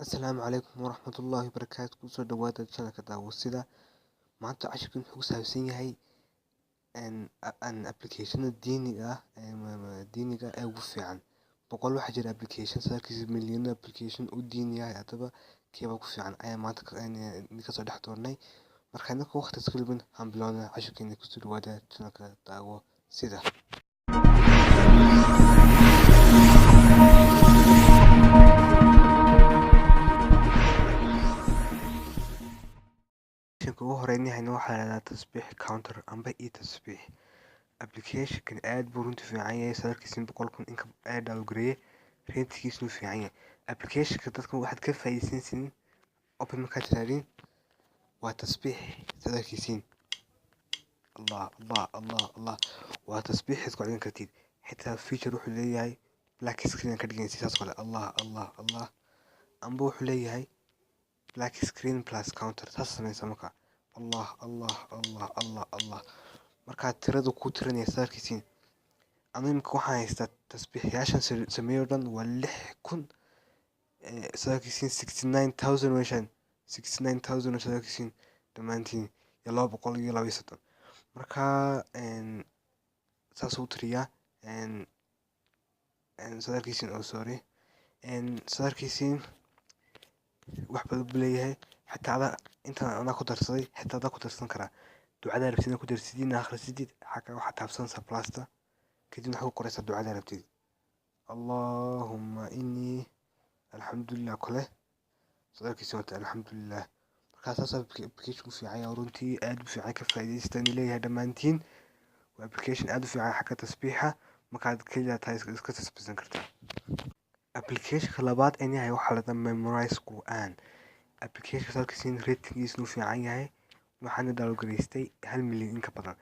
Asalaamu calaykum waraxmatullaahi wabarakaatu. Kusoo dhawaada channelka Daawasida. Maanta cashirkan wuxuu ku saabsan yahay an applicationada diiniga ah diiniga ee ugu fiican 100. Waxaa jira application sarkiisa milyan application u diini yahay, haddaba keeba ku fiican ayaa maanta kasoo dhex doornay. Marka inaka waqti iska lumin, aan bilowna cashirkeena. Kusoo dhawaada channelka Daawasida. Applicationka ugu horeyn waxaa la yidhahdaa Tasbiix Counter amba e Tasbiix. Applicationkan aad buu runtii fiican yahay. Sarkiisa 100,000 in ka download gareeyay, ratingkiisuna fiican yahay. Applicationka dadka waxaad ka faa'iidaysanaysiin, open markaad tiraahdiin, waa tasbiix sadarkiisiin. Allah Allah Allah Allah, waa tasbiix isku celin kartid. Xitaa feature wuxuu leeyahay black screen ka dhigaysid, saas kale Allah Allah Allah, amba wuxuu leeyahay black screen plus counter. Saas samaysa marka Allah Allah Allah Allah Allah, markaa tiradu ku tirinaya sadarkiisiin. Anu imika waxaan haystaa tasbiixyaashan sameeyo dhan waa 6,000 sadarkiisiin, 69,000 weeshaan, 69,000 sadarkiisiin dhammaantiin iyo 232. Markaa saasuu tiriyaa sadarkiisiin. Oh sorry, sadarkiisiin wax badan buu leeyahay. Xitaa ada intaan anaa ku darsaday, xitaa adaa ku darsan karaa ducada rabtid inaad ku darsidid, inaad akhrisidid. Xagga waxaad taabsanaysaa plusta, kadibna waxaad ku qoraysaa ducada rabtid. Allahumma inni alxamdulilah kole sadarkiisa wata alxamdulilah. Markaa saas application u fiican yahay, runtii aad u fiican. Ka faa'iidaysta leeyahay dhammaantiin. Waa application aad u fiican xagga tasbiixa. Markaad keliya tahay iska tasbiixsan kartaa. Applicationka labaad een yahay waxaa la dhahaa Memorize Quran. Applicationka sadarkiisa ratingkiisuna u fiican yahay, waxaana download gareystay 1 milyan in ka badan.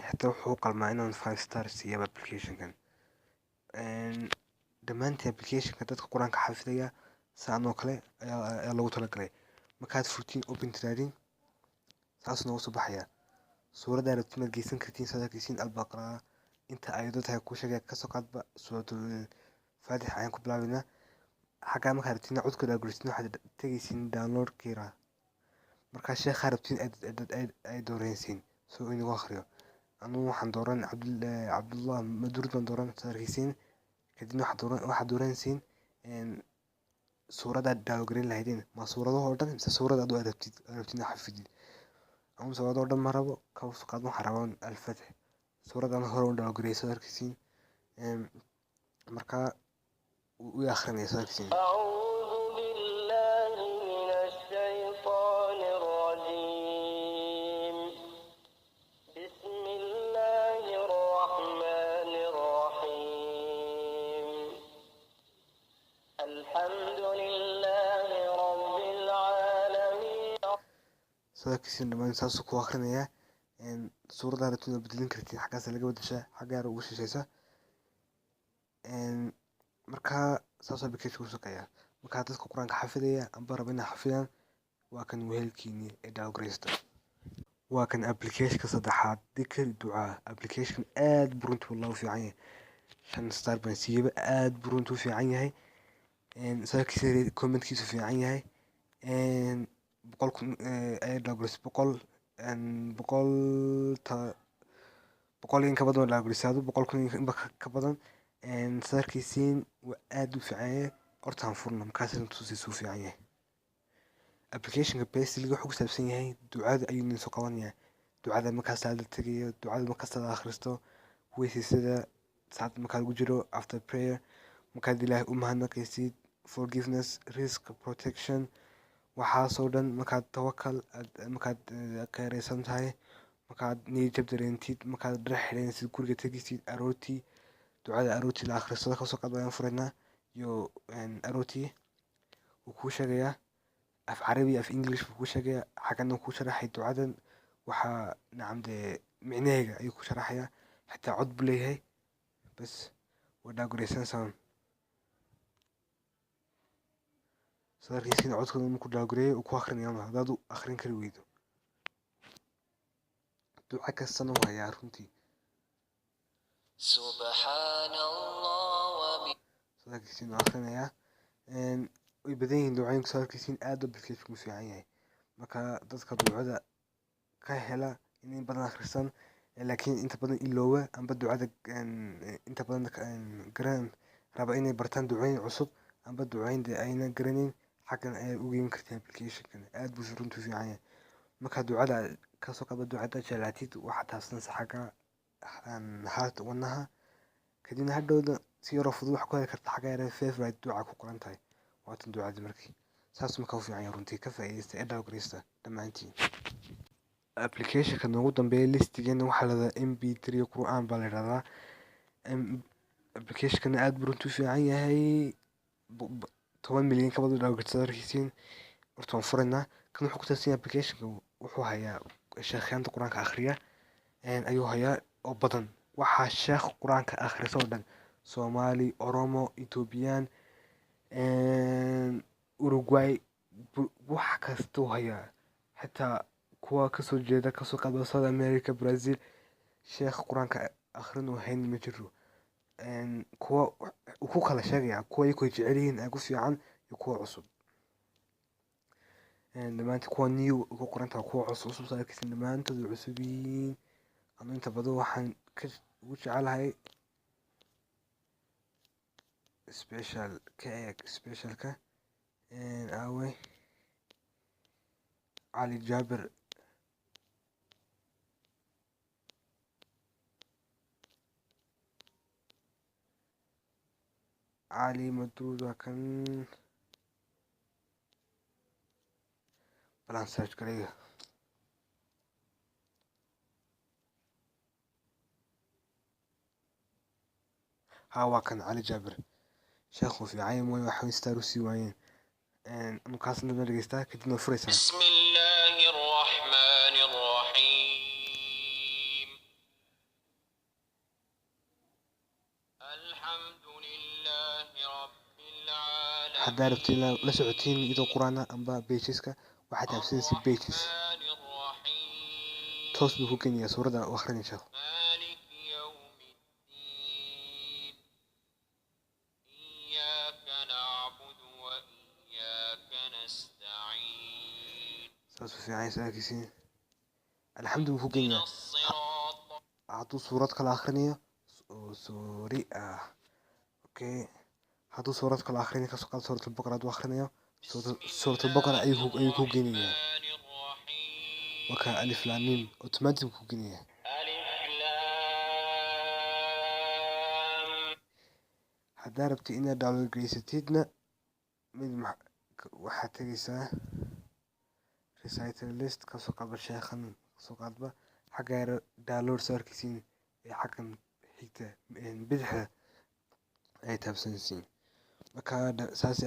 Xitaa wuxuu qalmaa inaan 5 star siiyaba applicationkan dhammaantii. Applicationka dadka Qur-aanka xafidaya saan oo kale ayaa loogu talagalay. Markaad furtiin, open tiraadin, saas noogu soo baxaya. Suuradda rabtid maad geysan kartiin sadarkiisiin. Albaqara inta ayado tahay kuu sheegaya. Kasoo qaadba Suuratul Faatix ayaan ku bilaabeynaa. Xaggaa markaad rabtid inaad codka download, waxaad tegaysiin download kira. Markaa sheekhaa rabtiin ay dooranaysiin soo inagu akhriyo. Anugu waxaan dooran Cabdullah Madurud baan dooran sadarkiisiin. Kadibna waxaad dooranaysiin suuraddaad download gareyn lahaydeen, ma suuradahoo dhan mise suurada adu aad rabtid inaad xafidid. Ama suuradoo dhan ma rabo, ka qaad waxaan rabaa Alfatix, suuraddan hore u download gareeyay sadarkiisiin. Markaa wuu ii akhrinaya sadarkiisiin. أعوذ بالله من الشيطان الرجيم. بسم الله الرحمن الرحيم. الحمد لله رب العالمين. Sadarkiisiin dhammaan saasuu ku akhrinayaa. Suuraddaa rabtid waa bedelin kartid, xaggaas laga bedeshaa, xagga yar ugu shishaysa. Markaa saasuu application ku shaqeeyaa. Markaa dadka Qur-aanka xafidaya amba raba inay xafidaan, waa kan wehelkiini ee download gareysta. Waa kan applicationka saddexaad, Dikr Ducaa. Application aad buu runtii wallahi u fiican yahay, 5 star baan siiyaba. Aad buu runtii u fiican yahay, sadarkiisa commentkiisu fiican yahay. 100,000 ayaa download gareysay, boqol boqol ta boqol in ka badan waa download gareysay, adu 100,000 inba ka badan. Sadarkiisiin waa aad u fiican yahay. Hortaan furno, markaas tusiisuu fiican yahay. Applicationka basically wuxuu ku saabsan yahay ducada ayuu idin soo qabanayaa. Ducada markaas la tegayo, ducada markaas la akhristo, weysisada saacad markaa lagu jiro, after prayer, markaad Ilaahay u mahadnaqaysid, forgiveness, risk, protection, waxaasoo dhan, markaad tawakal, markaad qeeraysan tahay, markaad niyad jab dareentid, markaad dhar xidhanaysid, guriga tegaysid aroortii, ducada aroortii la akhristo. Kasoo qaad ayaan furaynaa iyo aroortii wuu kuu sheegayaa. Af Carabi, af English buu kuu sheegayaa. Xaggana wuu kuu sharaxay ducadan waxaa nacam dee micnaheega ayuu ku sharaxayaa. Xitaa cod buu leeyahay. Bas waa download gareysanaysaa. Sadarkiisina codkooda markuu download gareeyo uu ku akhrinaya haddaad u akhrin kari weydo. Duco kastana wuu hayaa runtii. سبحان الله Sadarkiisina wuu akhrinayaa. Way badan yihiin ducooyinka soo arkaysiin, aad application u fiican yahay. Marka dadka ducada ka hela in badan akhrisan, laakiin inta badan iloowa amba ducada inta badan garan raba inay bartaan ducooyin cusub amba ducooyin dee ayna garaneyn, xaggan ayay ugu iman kartaa application-kan. Aad buu runtii u fiican yahay. Marka ducada kasoo qaba, ducada jeclaatid, waxaad taabsanaysaa xagga heart, wadnaha. Kadibna hadhowda si yaroo fudud wax ku heli karta xagga yare favorite duca ku qoran tahay. Waatan ducadii markii saas marka u fiican yahay runtii, ka faa'iidaysta ee download gareysta dhammaantiin. Application-ka noogu dambeeya listigeena waxaa la yidhahdaa MP3 Qur'aan baa la yidhahdaa. Application-kana aad buu runtii u fiican yahay. 10 milyan ka badan download arkaysiin. Horta waan furaynaa. Kan wuxuu ku saabsan yahay application-ka, wuxuu hayaa sheekhyanta qur-aanka akhriya ayuu hayaa oo badan. Waxaa sheekh qur-aanka akhrisa oo dhan, Soomaali, Oromo, Ethiopian, Uruguay, wax kastuu hayaa, xitaa kuwa kasoo jeeda, kasoo qaada South America, Brazil. Sheekh qur-aanka akhrinuu hayn ma jiro. Kuwa uu ku kala sheegaya kuwa iyagu ay jecel yihiin ee ku fiican iyo kuwa cusub. Dhammaantood kuwa new ku qoran tahay, kuwa cusub cusub, saa arkaysiin, dhammaantood way cusub yihiin. Anu inta badan waxaan ka ugu jecelahay special ka eeg specialka aawe Cali Jaabir. Cali Maduud waa kan. Balan search gareeyo. Haa, waa kan Cali Jaabir. Sheekhu fiican yahay, mooy waxay star u sii waayeen. Markaasna ma dhegeystaa, kadibna furaysaa. بسم الله الرحمن الرحيم. الحمد لله رب العالمين. Haddaa rabtiin inaad la socotiin iyadoo qur-aan ah amba pageska, waxaad taabsanaysa pages. الرحمن الرحيم. Toos buu ku keenayaa suuradda u akhrinaya sheekhu. مالك يوم الدين. إياك نعبد وإياك نستعين. Saasuu fiican yahay, saa arkaysiin. Alxamdu buu ku اهدنا keenayaa. الصراط Hadduu suurad kale akhrinayo oo sorry ah, okay, hadduu suurad kale akhrinayo, kasoo qaad suurat albaqara hadduu akhrinayo, suurat albaqara ayuu ku geenayaa. الرحمن الرحيم. Marka alif laam mim automatic buu ku geenayaa. ألف لام. Haddaa rabtid inaad download gareysatidna mid waxaad tegaysaa recital list. Kasoo qaadba sheekhan, kasoo qaadba xagga yar download, soo arkaysiin, ee xaggan xigta bidixda ay taabsanaysiin. Marka saas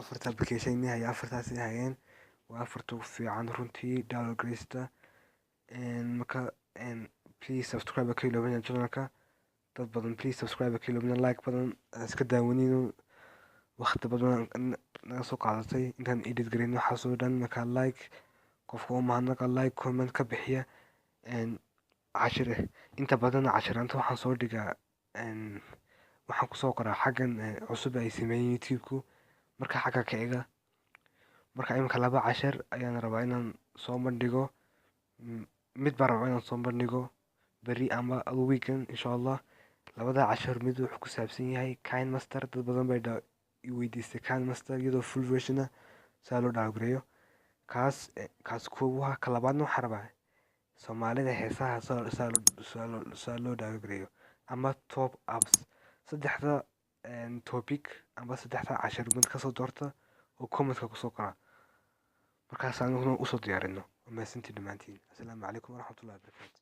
afarta application ni haya, afartaas ay hayeen, waa afarta ugu fiican runtii download gareysta. Marka please subscribe ka iloobina channelka. Dad badan, please subscribe ka iloobina, like badan iska daawanino, waqti badan naga soo qaadatay intaan edit gareyn waxaas oo dhan. Marka like qofka u mahadnaqa, like comment ka bixiya. Cashir inta badan cashiraanta waxaan soo dhigaa, waxaan kusoo qoraa xaggan cusub ay sameeyeen YouTube-ku. Marka xagga ka ega. Marka iminka laba cashir ayaan rabaa inaan soo bandhigo. Mid baan rabaa inaan soo bandhigo beri ama adu weekend, insha Allah. Labada cashir mid wuxuu ku saabsan yahay KineMaster. Dad badan bay i weydiistay KineMaster iyadoo full version ah saa loo download gareeyo. Kaas koowaha. Ka labaadna waxaan rabaa Soomaalida heesaha saa loo download gareeyo ama top apps. Saddexda topic amba saddexda cashir mid kasoo doorta oo commentka kusoo qora, markaas aniguna usoo diyaarino. Waa mahadsantiin dhammaantiin. Asalaamu calaykum waraxmatullahi wabarakaatu.